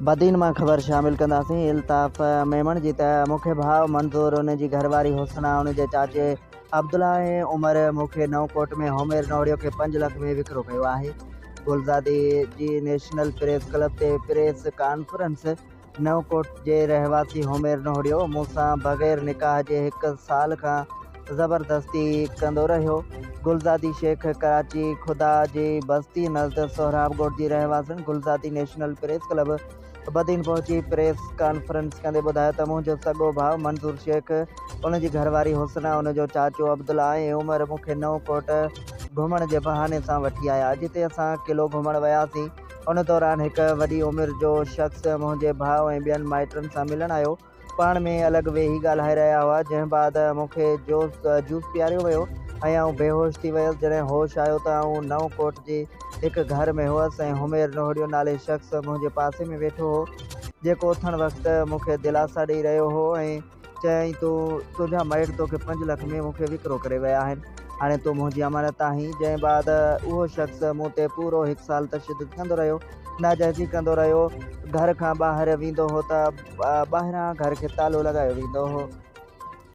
بدين مان خبر شامل ڪنداسين الطاف ميمڻ جي ته مون کي ڀاء منظور ان جي گهرواري حسنا ان جي چاچي عبدالله ۽ عمر مون کي نئون ڪوٽ ۾ حمير نوڙيو کي 5 لک ۾ وڪرو ڪيو آهي. گلزادي جي نيشنل پريس ڪلب تي پريس ڪانفرنس نئون ڪوٽ جي رهواسي حمير نوڙيو مون سان بغير نڪاح جي هڪ سال کان زبردستي ڪندو رهيو. گلزادي شيخ ڪراچي خدا جي بستي نزد سهراب ڳوٺ جي رهواسڻ Gulzadi national press club Badin پهچي پريس ڪانفرنس ڪندي ٻڌايو ته منهنجو سڳو ڀاء منظور شيخ، ان جي گهرواري حسنا، ان جو چاچو عبدالله ۽ عمر مون کي نئون ڪوٽ گهمڻ جي بهاني سان وٺي آيا جتي اسان قلعو گهمڻ وياسين ان دوران هڪ وڏي عمر جو شخص منهنجي ڀاء ۽ ٻين مائٽن سان ملڻ آيو. پاڻ ۾ الڳ ويهي ڳالهائي رهيا هئا، جنهن بعد مون کي جوس پياريو ويو ۽ آئون بيهوش ٿي ويس، جڏهن هوش آيو ته آئون نئون ڪوٽ جي هڪ گهر ۾ هئس ۽ حمير نوهڙيو نالي شخص منهنجي پاسي ۾ ويٺو هو، جيڪو اٿڻ وقت مون کي دلاسا ڏئي رهيو هو ۽ چيائين تون تنهنجا مائٽ توکي 5 لک ۾ مون کي وڪرو ڪري ويا آهن، هاڻي تون منهنجي امانت آهين، جنهن بعد اهو شخص مون تي پورو هڪ سال تشدد ڪندو رهيو. ناجائزي ڪندو رهيو، گهر کان ٻاهر ويندو هو ته ٻاهران گهر کي تالو لڳايو ويندو هو.